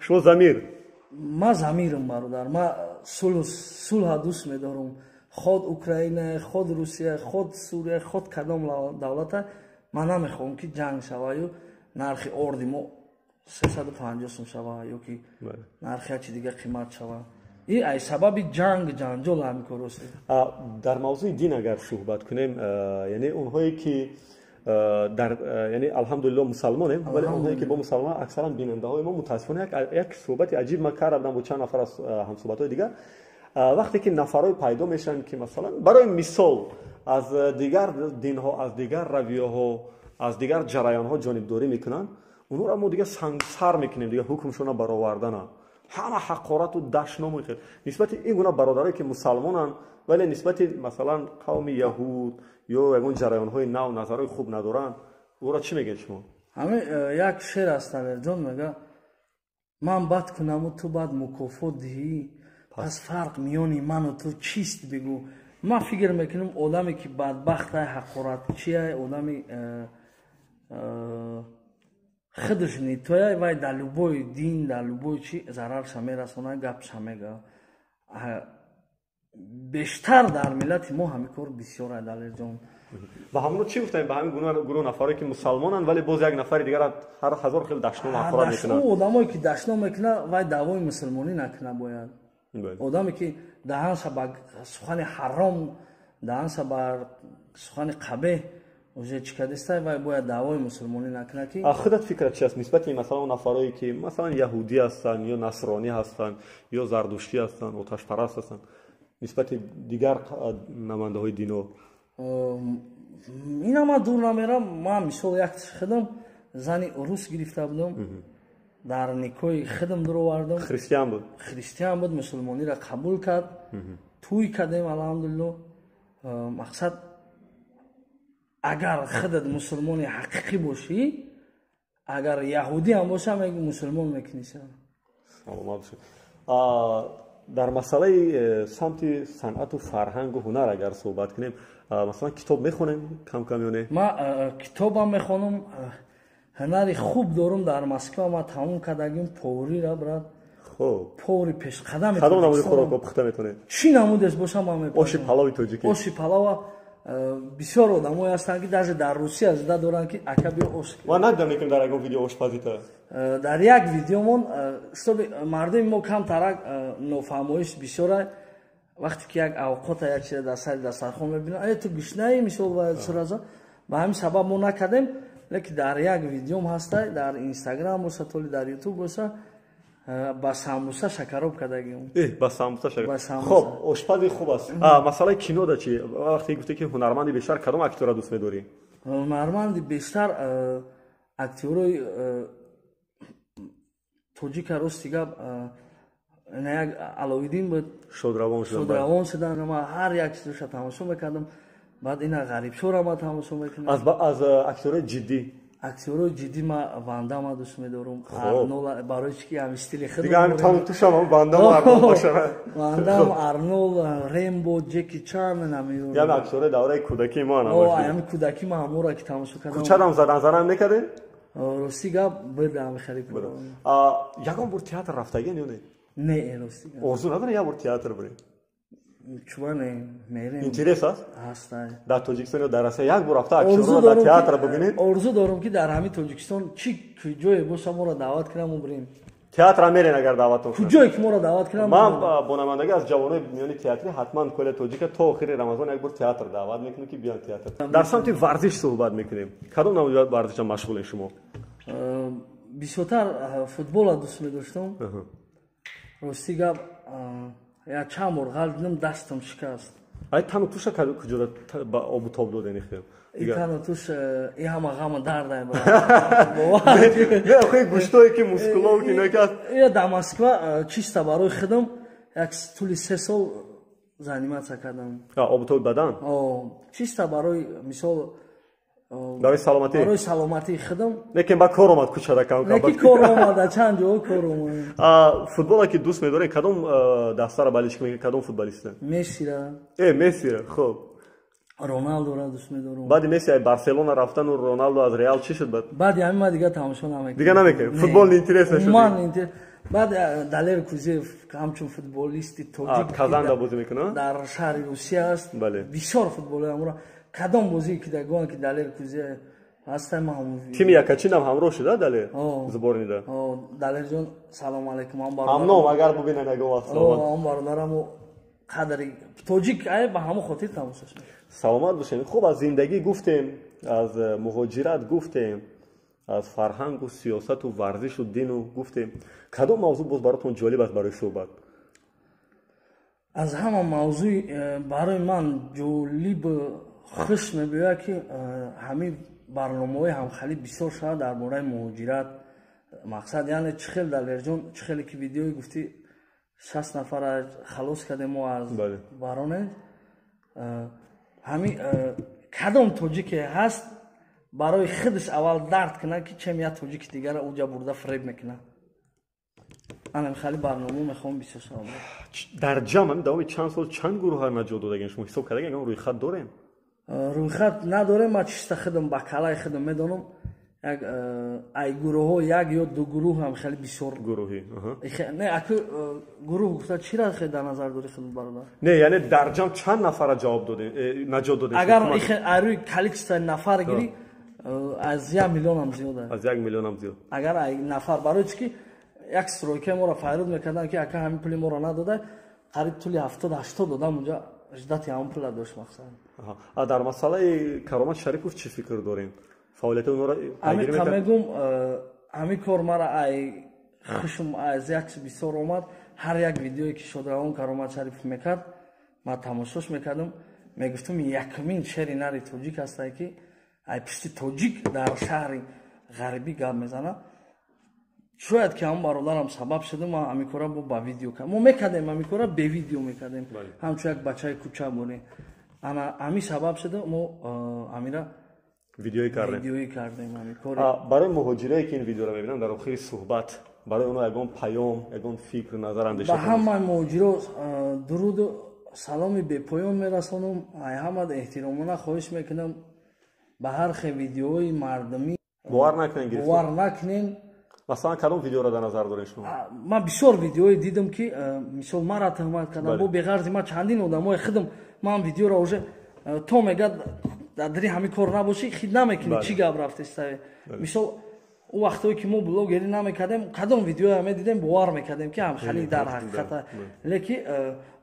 шумо за мир? Ма за мирам, бародар. Ма сулҳа дӯст медорам, ход Украина, ход Русия, ход Сурия, ход кадом давлата. Ман намехоҳам, ки ҷанг шаваю нархи орди мо 350 сум шава ё ки нархи ҳарчи дига қимат шава. И ай сабаби ҷанг, ҷанҷол ҳамин кор аст. Дар мавзӯи дин агар суҳбат кунем, яъне онҳое, ки дар, яъне алҳамдулилло, мусалмонем, вале онҳое, ки бо мусалмон аксаран бинандаҳои мо, мутаассифона, як суҳбати аҷиб ман кардам бо чанд нафар аз ҳамсуҳбатҳои дигар. Вақте ки нафарҳое пайдо мешаванд, ки масалан, барои мисол, аз дигар динҳо, аз дигар равияҳо, аз дигар ҷараёнҳо ҷонибдорӣ мекунанд, онҳоро мо дига сангсар мекунем, дига ҳукмшона баровардана, ҳама ҳақорату дашному хел. Нисбати ин гуна бародарое, ки мусалмонанд, вале нисбати масалан қавми яҳуд ё ягон ҷараёнҳои нав назарҳои хуб надоранд, ӯро чӣ мегӯед шумо? Ҳамин як шер аст, Далерҷон, мега: «Ман бад кунаму ту бад мукофот диҳӣ, пас фарқ миёни ману ту чист, бигӯ». Ман фикр мекунам, одаме, ки бадбахтай, ҳақоратчиай, одами худаш нитояй, вай дар любой дин, дар любой чи зарарша мерасонад, гапша мега. Бештар дар миллати мо ҳамин кор бисёр, Далерҷон. Ба ҳамоно чӣ гуфтем, ба ҳамин гурӯҳ нафаре ки мусалмонанд, вале боз як нафари дигар ҳар ҳазор хел дашном ҳақорат мекунанд? Одамое ки дашном мекунад, вай даъвои мусулмонӣ накунад бояд. Одаме ки даҳанша ба сухани ҳаром, даҳанша ба сухани қабеҳ уже чӣ кардистай, вай бояд даъвои мусулмонӣ накунад. Ки худат фикрат чи аст нисбати масалан нафарое ки масалан яҳудӣ ҳастанд ё насронӣ ҳастанд ё зардуштӣ ҳастанд, оташпараст ҳастанд, нисбати дигар намояндаҳои дино? Ина ман дур намерам. Ман мисол як худам зани рус гирифта будам, дар никоҳи худам дуровардам. Христиан буд? Христиан буд, мусулмониро қабул кард, тӯй кардем, алҳамдулилло. Мақсад, агар худат мусулмони ҳақиқӣ бошӣ, агар яҳудӣ ҳам боша, мусулмон мекуниша. Саломат бошед. Дар масъалаи самти санъату фарҳангу ҳунар агар суҳбат кунем, масалан, китоб мехонем кам-кам ё не? Ман китобам мехонам, ҳунари хуб дорум. Дар Москва ман тамом кардагим поварира, брат. Хуб. Повари пешқадами. Кадом намуди хӯрокҳо пухта метавонед? Чӣ намудеш боша, ман мепазам. Оши палови тоҷикӣ? Оши палова. Бисёр одамое ҳастанд, ки даже дар Русия зида доранд, ки ака, биё ош. Ман надидам, лекин дар ягон видео ошпазита. Дар як видеомон, чтобы мардуми мо камтарак нофаҳмоиш бисёра, вақте ки як авқота, як чиза дар сари дастархон мебинанд, э, ту гушнаи, мисол, сураза. Ба ҳамин сабаб мо накардем, лекин дар як видеом ҳаста, дар Инстаграм боша, толи дар Ютуб боша, ба самбуса шакароб кардагим. Ба самбуса шакар. Хоб, ошпази хуб аст. Масъалаи кино да чи? Вақте гуфте, ки ҳунарманди бештар кадом актёра дӯст медорӣ? Ҳунарманди бештар, актёрои тоҷика, рости гап, на як Аловиддин буд. Шодравон шудан. Шодравон шудан, ман ҳар як чизоша тамошо мекардам. Баъд ина Ғарибшора ма тамошо мекунам. Аз актёрои ҷиддӣ? Актёрои ҷиддӣ ма Вандама дӯст медорам, Арнол, барои чи ки ҳами стили худ. Дига ҳами тану тушам Вандам, Арнол бошад. Вандам, Арнол, Рембо, Ҷеки Чан. Яъне актёрои давраи кӯдакии мо. Ҳами кӯдакӣ ма ҳамора ки тамошо кардам. Кӯчадам задан занам мекардем? Рости гап, бидам хеле. Ягон бор театр рафтагин ё не? Не, рости гап. Орзу надорӣ як бор театр бирем? Чуба не, мерем. Интерес аст? Ҳаст. Дар Тоҷикистон ё дар Россия як бор рафта актёрро дар театр бибинед? Орзу дорум, ки дар ҳамин Тоҷикистон чӣ ҷое боша, моро даъват кунам, мо бирем. Театра мерен, агар даъватон кунанд? Куҷое ки моро даъват кунам. Ман бо намояндагӣ аз ҷавонои миёни театрӣ ҳатман коля тоҷика то охири Рамазон як бор театр даъват мекунем, ки биён театр. Дар самти варзиш суҳбат мекунем. Кадом намуди варзиша машғулен шумо? Бисёртар футбола дӯст медоштам. Рости гап, як чанд бор ғалт дидам, дастам шикаст. Ай тану туша куҷода ба обу тоб додени хел? И тану туш, и ҳама ғама дардай. Не, охи гӯштое ки мускулов ки нека. Я дар Москва чисто барои худам як тӯли 3 сол заниматься кардам. Обу тоби бадан? Чисто барои, мисол, барои саломатӣ. Барои саломатии худам. Лекин ба кор омад кӯчада кам. Лекин кор омада, чанд ҷо кор омад. Футбола ки дӯст медоред, кадом дастаро болельщик мекунед, кадом футболиста? Мессира. Э, Мессира, хуб. Роналдоро дӯст медорам. Баъди Месси ай Барселона рафтану Роналдо аз Реал чӣ шуд баъд? Баъди ҳамин ман дига тамошо намекунам. Дига намекунед? Футбол интерес нашуд? Ман баъд Далер Кузиев ҳамчун футболисти тоҷик Казанда бозӣ мекунад? Дар шаҳри Русия аст. Бисёр футболои амро, кадом бозие ки дагӯянд, ки Далер Кузиев ҳастай, ман Тими Якачинам ҳамроҳ шуда Далер сборныйда. Далерҷон, салому алайкум. Ҳамном агар бубинанд ягон вақт, саломат. Он бародараму қадри тоҷик ай, ба ҳамон хотир тамошош. Саломат бошем. Хуб, аз зиндагӣ гуфтем, аз муҳоҷират гуфтем, аз фарҳангу сиёсату варзишу дину гуфтем. Кадом мавзӯъ боз баротон ҷолиб аст барои суҳбат? Аз ҳама мавзӯи барои ман ҷолиб, хуш мебиёяд, ки ҳамин барномаҳои ҳамхалӣ бисёр шавад дар бораи муҳоҷират. Мақсад, яъне чӣ хел, Далерҷон, чӣ хеле ки видеое гуфтӣ, 60 нафара халос кардем мо аз Воронеж. Ҳамин кадом тоҷике ҳаст, барои худаш аввал дард кунад, ки чем як тоҷики дигара уҷа бурда фиреб мекунад. Анам хеле барнома мехоҳам бисёр шавад. Дар ҷамъ ҳамин давоми чанд сол чанд гурӯҳа наҷот додаген, шумо ҳисоб кардаген, ягон рӯйхат дорем? Рӯйхат надорем. Ман чиста худам ба калаи худам медонам. Як ай гурӯҳҳо як ё ду гурӯҳ ҳам хеле бисёр гурӯҳӣ. Не, аку гурӯҳ гуфта чира хеле дар назар дорӣ худ бародар? Не, яъне дар ҷамъ чанд нафара ҷавоб додем, наҷот додем? Агар рӯи количество нафар гирӣ, аз 1 миллион ҳам зиёд аст. Аз 1 миллион ҳам зиёд. Агар ай нафар, барои чӣ ки як стройка моро файруд мекарданд, ки ака ҳамин пули моро надода, қариб тӯли 70-80 одам унҷа ждати ҳамон пула дошт мақсад. Дар масъалаи Каромат Шарипов чӣ фикр дорем? Фаъолияти онҳоро пайгирӣ мекард? Мегум, ҳамин кор мара ай хушм аз як чиз бисёр омад. Ҳар як видеое ки шодравон Каромат Шарипов мекард, ман тамошош мекардам, мегуфтам якумин шери нари тоҷик ҳастае ки ай пишти тоҷик дар шаҳри ғарибӣ гап мезанад. Шояд ки ҳамон бародарам сабаб шуда, ман ҳамин кора ба видео кардам. Мо мекардем ҳамин кора, бе видео мекардем, ҳамчун як бачаи кӯча бурем. Ана ҳамин сабаб шуда мо ҳамира видеоӣ кардем. Видеоӣ кардем ҳамин кор. Барои муҳоҷирое ки ин видеоро мебинанд, дар охири суҳбат барои онҳо ягон паём, ягон фикр, назар, андеша? Ба ҳамаи муҳоҷиро дуруду саломи бепоён мерасонам. Ай ҳамад эҳтиромона хоҳиш мекунам, ба ҳар хел видеои мардумӣ бовар накунен, бовар накунен. Масалан, кадом видеоро дар назар доред шумо? Ман бисёр видеое дидам, ки мисол мара туҳмат кардам, бо беғарзи ман чандин одамои худам ман видеоро уже то мегӯяд дар дари ҳамин кор набошӣ, хид намекунӣ, чӣ гап рафтеста. Мисол, ӯ вақтое ки мо блогерӣ намекардем, кадом видеоя медидем, бовар мекардем, ки ҳамхали дар ҳақиқата. Лекин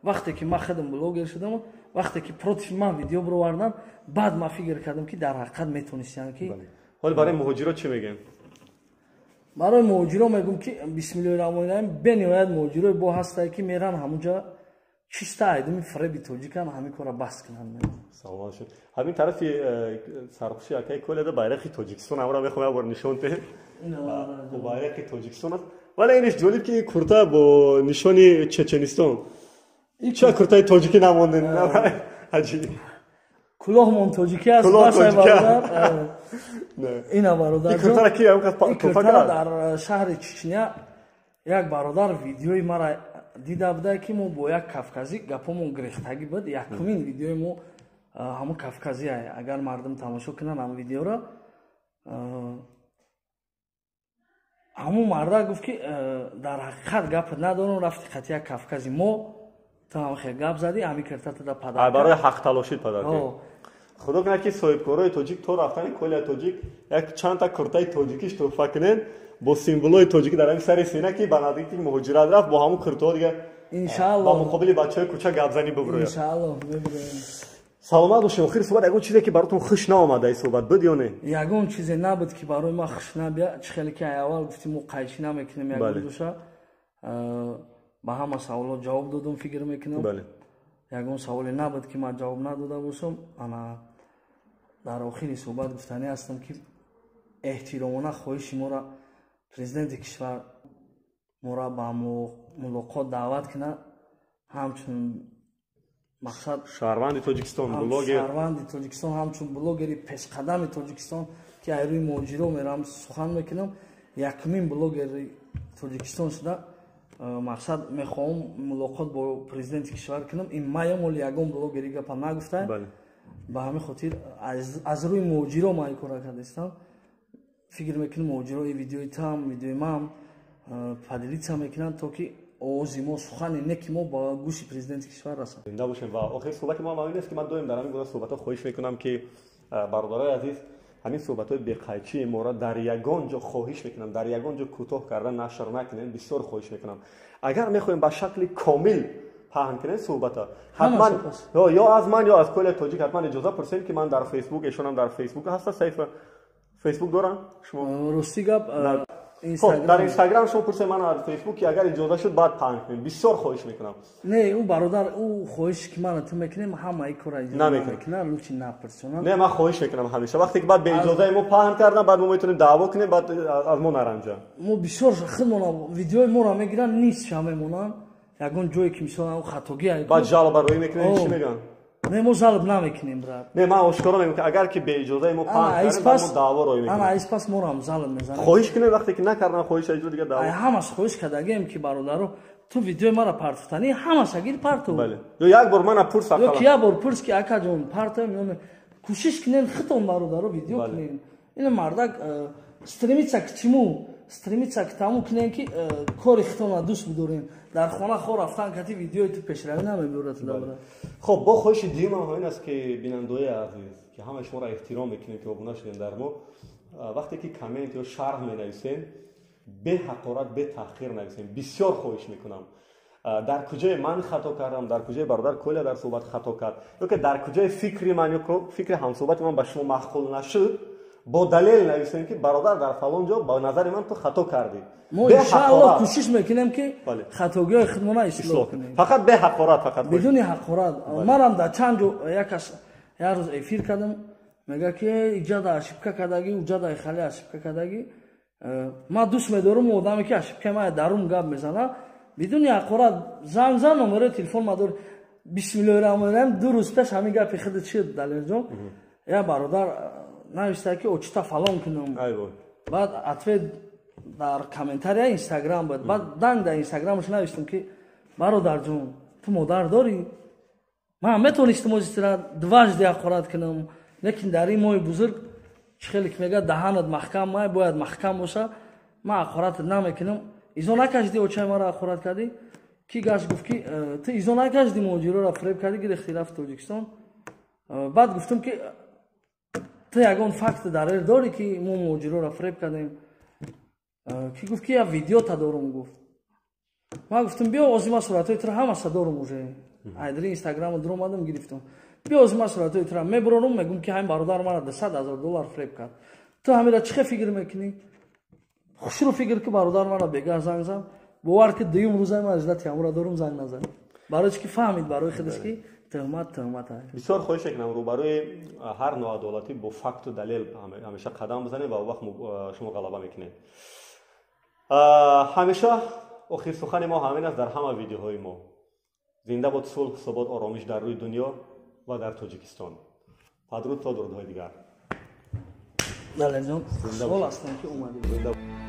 вақте ки ман худам блогер шудам, вақте ки против ман видео бировардам, баъд ман фикр кардам, ки дар ҳақиқат метонистиям ки. Ҳол барои муҳоҷиро чӣ мегӯем? Барои муҳоҷиро мегӯм, ки бисмиллоҳи раҳмони раҳим, бениҳоят муҳоҷирои бо ҳастае, ки меран ҳамунҷа чиста айдуми фреби тоҷикан, ҳамин кора бас кунанд. Саломат шуд. Ҳамин тарафи сарпӯши акаи Коледа байрақи Тоҷикистон, ҳамро мехоҳам як бор нишон диҳем. Байрақи Тоҷикистон аст. Вале иниш ҷолиб, ки ин курта бо нишони Чеченистон. Ча куртаи тоҷикӣ намондем? Ҳаҷӣ. Кулоҳмон тоҷикӣ аст, басай бародар. Ина бародар. Ин куртара ки ҳам кас туҳфа кард? Дар шаҳри Чечня як бародар видеои мара дида буда, ки мо бо як кавказӣ гапомон гирехтагӣ буд. Якумин видеои мо ҳамон кавказӣ, агар мардум тамошо кунанд ҳамон видеоро, ҳамон марда гуфт, ки дар ҳақиқат гап надорам, рафти қати як кавкази мо ту ҳам хел гап задӣ, ҳамин киртатада падар. Барои ҳақталошӣ падар. Худо кунад, ки соҳибкорои тоҷик то рафтани Колия тоҷик як чандта куртаи тоҷикиш туҳфа кунед бо символҳои тоҷикӣ дар ҳамин сари сина, ки ба наздики муҳоҷират рафт, бо ҳамун куртаҳо дига иншааллоҳ ба муқобили бачаҳои кӯча гапзанӣ бибурӯяд. Иншааллоҳ мебурӯем. Саломат бошед. Охири суҳбат, ягон чизе ки баротон хуш наомада ин суҳбат буд ё не? Ягон чизе набуд, ки барои ман хуш набия. Чӣ хеле ки аввал гуфтим, мо қайчӣ намекунем ягон душа. Ба ҳама саволот ҷавоб додум, фикр мекунам. Ягон саволе набуд, ки ман ҷавоб надода бошам. Ана дар охири суҳбат гуфтанӣ ҳастам, ки эҳтиромона хоҳиши моро президенти кишвар моро ба мулоқот даъват кунад, ҳамчун мақсад шаҳрванди Тоҷикистон, блогер, шаҳрванди Тоҷикистон, ҳамчун блогери пешқадами Тоҷикистон, ки ай рӯи муҳоҷиро мерам сухан мекунам, якумин блогери Тоҷикистон шуда мақсад мехоҳам мулоқот бо президенти кишвар кунам. Ин маям оли ягон блогери гапа нагуфта. Ба ҳамин хотир аз рӯи муҳоҷиро ман ин кора кардастам. Фикр мекунам, муҳоҷиро видеои там, видеои ман поделиться мекунанд, то ки овози мо, сухани неки мо ба гӯши президенти кишвар расад. Зинда бошем. Ва охири суҳбати мо ҳам ин аст, ки ман доим дар ҳамин гуна суҳбатҳо хоҳиш мекунам, ки бародарои азиз, ҳамин суҳбатҳои беқайчии моро дар ягон ҷо, хоҳиш мекунам, дар ягон ҷо кӯтоҳ карда нашр накунем. Бисёр хоҳиш мекунам, агар мехоҳем ба шакли комил паҳн кунем суҳбата, ҳатман ё аз ман, ё аз Колия тоҷик ҳатман иҷоза пурсем, ки ман дар Фейсбук, эшонам дар Фейсбук ҳаста, саҳифа Фейсбук дорам шумо? Рости гап, Хоб, дар Инстаграм шумо пурсед, ман аз Фейсбук, ки агар иҷоза шуд, баъд паҳн кунем. Бисёр хоҳиш мекунам. Не, ӯ бародар, ӯ хоҳише ки ман ту мекунем, ҳама ин кора иҷоза намекунад, лучи напурсонам. Не, ман хоҳиш мекунам ҳамеша. Вақте ки баъд бе иҷозаи мо паҳн кардам, баъд мо метавонем даъво кунем, баъд аз мо наранҷанд. Мо бисёр худмона видеои моро мегиранд, нисша мемонанд. Ягон ҷое ки мисол хатогӣ баъд жалоба рӯй мекунем, чӣ мегӯянд? Не, мо жалоб намекунем, брат. Не, ман ошкоро мегӯям, ки агар ки бе иҷозаи мо паҳн кардем, баъд мо даъво рӯй мекунем. Ана айс пас моро жалоб мезанем. Хоҳиш кунем, вақте ки накардам хоҳиш иҷоза, дигар даъво. Ай ҳамаш хоҳиш кардагем, ки бародаро, ту видеои маро партофтанӣ, ҳамаша гир партов. Бале. Ё як бор мана пурс ақаллан. Ё ки як бор пурс, ки акаҷон, партоем ё не. Кӯшиш кунем худтон, бародаро, видео кунем. Ин мардак Стремиться к чему? Стремиться к тому кунем, ки кори хитона дӯст бидорем. Дар хона хор рафтан кати видеои ту пешравӣ намебиёрад. Хоб, бо хоҳиши дуюмам ҳамин аст, ки бинандаои азиз, ки ҳамаи шуморо эҳтиром мекунем, ки обуна шудем дар мо, вақте ки коммент ё шарҳ менависем, бе ҳақорат, бе таҳқир нависем. Бисёр хоҳиш мекунам. Дар куҷое ман хато кардам, дар куҷои бародар Коля дар суҳбат хато кард ё ки дар куҷои фикри ман ё фикри ҳамсуҳбати ман ба шумо маъқул нашуд, бо далел нависем, ки бародар, дар фалон ҷо ба назари ман ту хато кардӣ. Мо иншаалло кӯшиш мекунем, ки хатогиҳои худмона ислоҳ кунем. Фақат бе ҳақорат, фақат. Бидуни ҳақорат. Манам дар чанд ҷо якас як рӯз эфир кардам, мега, ки иҷада ошибка кардагӣ, уҷада хали ошибка кардагӣ. Ман дӯст медорам одаме, ки ошибкаи ман дарун гап мезана бидуни ҳақорат. Занг зан, номерои телефон ма дор. Бисмиллоҳи раҳмони раҳим. 2 рӯз пеш ҳамин гапи худи чи, Далерҷон, як бародар нависта, ки очита фалон кунам. Баъд ответ дар комментария Инстаграм буд. Баъд данг дар Инстаграмаш навистам, ки бародарҷон, ту модар дорӣ? Ман метавонистам озитира дважды ҳақорат кунам, лекин дар ин моҳи бузург, чӣ хеле ки мегӯяд, даҳанат маҳкам май бояд маҳкам боша. Ман ҳақоратат намекунам. Изо накашидӣ, очаи маро ҳақорат кардӣ. Ки гашт гуфт, ки ту изо накашидӣ, муҳоҷироро фиреб кардӣ, гирехти, рафти Тоҷикистон. Баъд гуфтам, ки ту ягон факт далел дорӣ, ки мо муҳоҷироро фиреб кардем? Ки гуфт, ки як видеота дорум, гуфт. Ман гуфтам, биё, ози ман суратҳои туро ҳамаша дорум, уже айдри Инстаграму дуромадам, гирифтам. Биё, ози ман суратҳои туро мебурорум, мегӯм, ки ҳамин бародар мара 200 000 доллар фиреб кард. Ту ҳамира чӣ хел фикр мекунӣ? Хушрӯ фикр ки бародар мара бегаҳ занг зан. Бовар ки дуюм рӯзаи ман издати ҳамура дорум, занг назан. Барои чӣ ки фаҳмид барои худаш, ки тӯҳмат тӯҳмат. Бисёр хоҳиш мекунам, рӯбарӯи ҳар ноадолатӣ бо факту далел ҳамеша қадам бизанед ва он вақт шумо ғалаба мекунед. Ҳамеша охир сухани мо ҳамин аст дар ҳама видеоҳои мо: зинда бод сулҳ, субот, оромиш дар рӯи дунё ва дар Тоҷикистон. Падруд, то дурудҳои дигар. Далерҷон, хушҳол ҳастам, ки омадед.